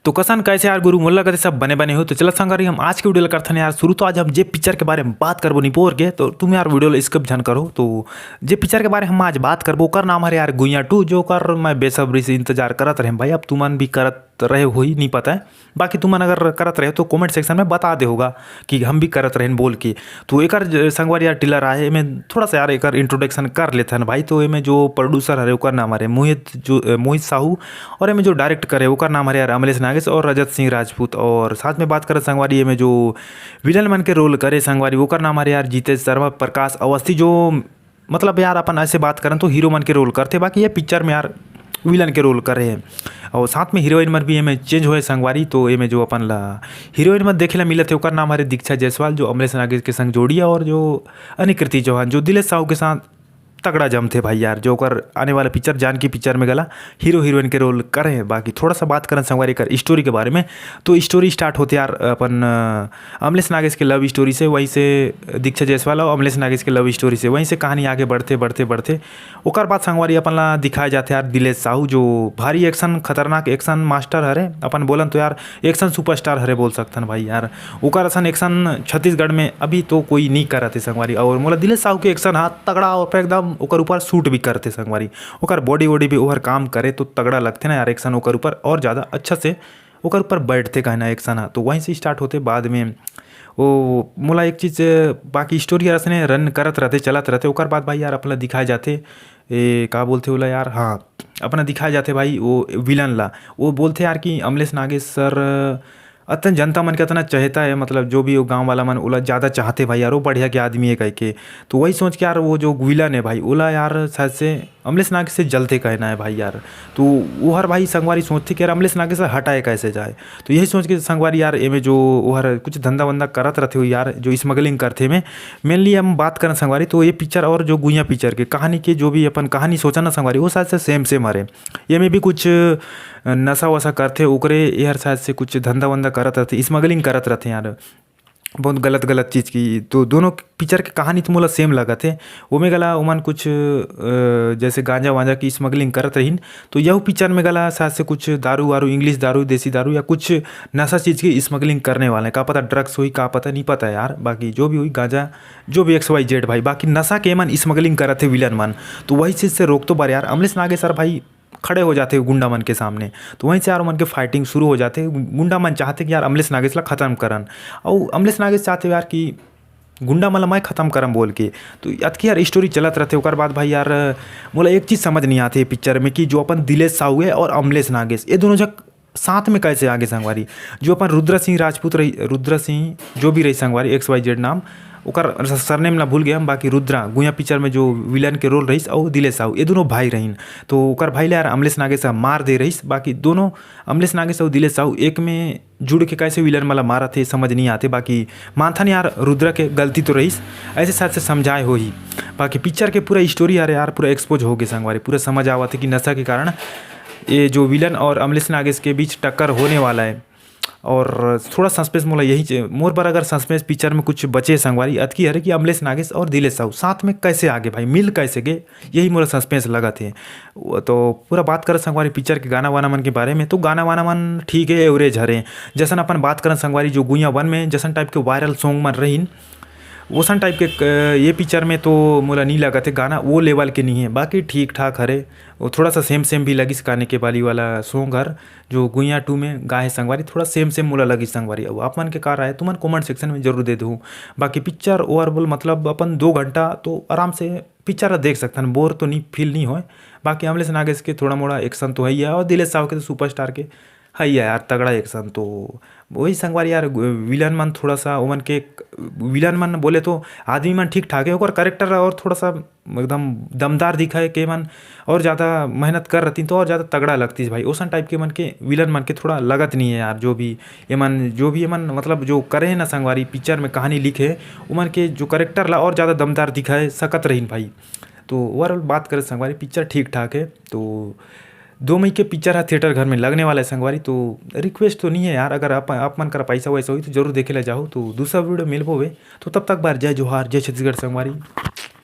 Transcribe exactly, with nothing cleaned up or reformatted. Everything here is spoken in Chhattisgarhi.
तो कसन कैसे यार गुरु, मोला कथे सब बने बने हो। तो चला संगवारी, हम आज के वीडियो ला करथन यार शुरू। तो आज हम जे पिक्चर के बारे में बात करबो निपोर के, तो तुम यार वीडियो ला स्किप झन करो। तो जे पिक्चर के बारे में हम आज बात करबो, ओकर नाम हरे यार गुइया टू, जो ओकर मैं बेसब्री से इंतजार करत रहे भाई। अब तुमन भी करत रहे होही, नहीं पता है, बाकी तुमन अगर करत रहे तो कमेंट सेक्शन में बता दे होगा कि हम भी करत रहेन बोल के। तो एकर ज-, संगवारी यार ट्रेलर आए, एमे थोड़ा सा यार एकर इंट्रोडक्शन कर लेथन भाई। तो एमे जो प्रोड्यूसर हरे ओकर नाम हरे मोहित, जो अ, मोहित साहू, और एमे जो डायरेक्ट करे ओकर नाम हरे यार अमलेश नागेश और रजत सिंह राजपूत। और साथ में बात करत संगवारी, एमे जो विलन मन के रोल करे संगवारी, ओकर नाम हरे यार जीतेश शर्मा, प्रकाश अवस्थी, जो मतलब यार अपन ऐसे बात करन तो हीरो मन के रोल करथे, बाकी ये पिक्चर में यार विलन के रोल करे हे। और साथ में हीरोइन मन भी एमे चेंज होए संगवारी। तो एमे जो अपन ला हीरोइन मन देखे ला मिलत हे ओकर नाम हरे दीक्षा जायसवाल, जो अमलेश नागेश के संग जोड़ी है, और जो अनिकृति चौहान, जो दिलेश साहू के साथ तगड़ा जमथे भाई यार, जो ओकर आने वाला पिक्चर जानकी पिक्चर में गला हीरो हीरोइन के रोल करे हे। बाकी थोड़ा सा बात करन संगवारी एकर स्टोरी के बारे में। तो स्टोरी स्टार्ट होथे यार अपन अ, अमलेश नागेश के लव स्टोरी से, वहीं से दीक्षा जायसवाल और अमलेश नागेश के लव स्टोरी से, वहीं से कहानी आगे बढ़ते बढ़ते बढ़ते ओकर बाद संगवारी अपन ला दिखाए जाथे यार दिलेश साहू, जो भारी एक्शन, खतरनाक एक्शन मास्टर हरे। अपन बोलन तो यार एक्शन सुपरस्टार हरे बोल सकथन भाई यार। ओकर असन एक्शन छत्तीसगढ़ में अभी तो कोई नहीं करत हे संगवारी। और मोला दिलेश साहू के एक्शन हा तगड़ा और एकदम ओकर ऊपर सूट भी करथे संगवारी। ओकर बॉडी वॉडी भी ओहर काम करे तो तगड़ा लगथे ना यार एक्शन ओकर ऊपर, और ज़्यादा अच्छा से ओकर ऊपर बैठथे कहना एक्शन हा। तो वहीं से स्टार्ट होथे। बाद में वो मोला एक चीज़, बाकी स्टोरी यार असने रन करत रहथे, चलत रहथे। ओकर बाद भाई यार अपन ला दिखाए जाथे, ए, का बोलथे ओला यार, हाँ, अपना दिखाए जाथे भाई वो विलन ला। वो बोलथे यार कि अमलेश नागेश सर अतन जनता मन के अतना चहेता है, मतलब जो भी वो गाँव वाला मन ओला ज़्यादा चाहथे भाई यार, वो बढ़िया के आदमी है कह के। तो वही सोच के यार वो जो विलन है भाई, ओला यार शायद से अमलेश नागेश से जलथे कहना है भाई यार। तो वो हर भाई संगवारी सोचथे कि यार अमलेश नागेश से हटाए कैसे जाए। तो यही सोच के संगवारी यार एमे जो वो हर कुछ धंधा वंधा करत रहथे हो यार, जो स्मगलिंग करथे में। मेनली हम बात करन संगवारी, तो ये पिक्चर और जो गुइया पिक्चर के कहानी के जो भी अपन कहानी सोचा ना संगवारी, वो शायद से सेम सेम हरे। ये में भी कुछ अ, नशा वशा करथे, ओकरे ये हर शायद से कुछ धंधा वंधा करत रहथे, स्मगलिंग करत रहथे यार, बहुत गलत गलत चीज़ की। तो दोनों पिक्चर के कहानी तो मोला सेम लगत हे। ओमे गला ओमन कुछ अ, जैसे गांजा वांजा की स्मगलिंग करत रहिन, तो यहू पिक्चर में गला शायद से कुछ दारू वारू, इंग्लिश दारू, देसी दारू या कुछ नशा चीज़ की स्मगलिंग करने वाले हैं। का पता ड्रग्स हुई, का पता, नहीं पता यार। बाकी जो भी हुई, गांजा, जो भी एक्स वाई जेड भाई, बाकी नशा के मन स्मगलिंग करत हे विलन मन। तो वही चीज़ से रोक तो बार यार अमलेश नागेश सर भाई खड़े हो जाते गुंडा मन के सामने। तो वहीं से यार मन के फाइटिंग शुरू हो जाते। गुंडा मन चाहते कि यार अमलेश नागेश ला खत्म करन, और अमलेश नागेश चाहते यार कि गुंडा मन ला मैं खत्म करम बोल के। तो अतकी यार स्टोरी चलत रहते। ओकर बाद भाई यार मोला एक चीज़ समझ नहीं आते पिक्चर में कि जो अपन दिलेश साहू है और अमलेश नागेश, ये दोनों जग साथ में कैसे आगे संगवारी। जो अपन रुद्रा सिंह राजपूत रही, रुद्रा सिंह जो भी रही संगवारी, एक्स वाई जेड नाम, ओकर सरनेम ला भूल गए हम, बाकी रुद्रा गुइया पिक्चर में जो विलन के रोल रहीस, और दिलेश साहू, ये दोनों भाई रहीन। तो ओकर भाई ला यार अमलेश नागेश ह मार दे रहीस। बाकी दोनों अमलेश नागेश और दिलेश साहू एक में जुड़ के कैसे विलन मन ला मारत हे, समझ नहीं आते। बाकी मानथन यार रुद्रा के गलती तो रहीस, ऐसे शायद से समझाए होही। बाकी पिक्चर के पूरा स्टोरी यार, यार पूरा एक्सपोज हो गए संगवारी, पूरा समझ आवत हे कि नशा के कारण ये जो विलन और अमलेश नागेश के बीच टक्कर होने वाला है। और थोड़ा सस्पेंस मोला यही चे-, मोर पर अगर सस्पेंस पिक्चर में कुछ बचे संगवारी, अतकी हरे कि अमलेश नागेश और दिलेश साहू साथ में कैसे आगे भाई, मिल कैसे गए, यही मोला सस्पेंस लगत हे। वो तो पूरा बात करत संगवारी पिक्चर के गाना वाना मन के बारे में, तो गाना वाना मन ठीक है, एवरेज हरे। जैसन अपन बात करत संगवारी जो गुइया वन में जैसन टाइप के वायरल सॉन्ग मन रहीन, वोसन टाइप के क-, ये पिक्चर में तो मोला नहीं लगत हे गाना वो लेवल के नहीं है, बाकी ठीक ठाक हरे। वो थोड़ा सा सेम सेम भी लगिस काने के बाली वाला सॉन्ग हर, जो गुइया टू में गाए संगवारी, थोड़ा सेम सेम मोला लगिस संगवारी। अब आप मन के का राय, तुमन कमेंट सेक्शन में जरूर दे दो। बाकी पिक्चर ओवरऑल मतलब अपन दो घंटा तो आराम से पिक्चर ला देख सकथन, बोर तो नहीं फील नहीं होए। बाकी अमलेश नागेश के थोड़ा मोड़ा एक्शन तो है ही है, और दिलेश साहू के तो सुपरस्टार के है ही है यार, तगड़ा एक्शन। तो वही संगवारी यार, विलन मन थोड़ा सा ओमन के, विलन मन बोले तो आदमी मन ठीक ठाक है, ओकर करेक्टर और थोड़ा सा एकदम दमदार दिखाए के मन और ज़्यादा मेहनत कर रहती तो और ज़्यादा तगड़ा लगती भाई। ओसन टाइप के मन के विलन मन के थोड़ा लगत नहीं है यार। जो भी ये मन, जो भी ये मन मतलब जो करे हैं ना संगवारी, पिक्चर में कहानी लिखे, उमन के जो करेक्टर ला और ज़्यादा दमदार दिखाए सकत रहीन भाई। तो ओवरऑल बात करें संगवारी, पिक्चर ठीक ठाक है। तो दो मई के पिक्चर है थिएटर घर में लगने वाला है संगवारी। तो रिक्वेस्ट तो नहीं है यार, अगर आप, आप मन कर पैसा वैसा हुई तो जरूर देखे ला जाओ। तो दूसरा वीडियो मिलबो वे, तो तब तक बार जय जोहार, जय छत्तीसगढ़ संगवारी।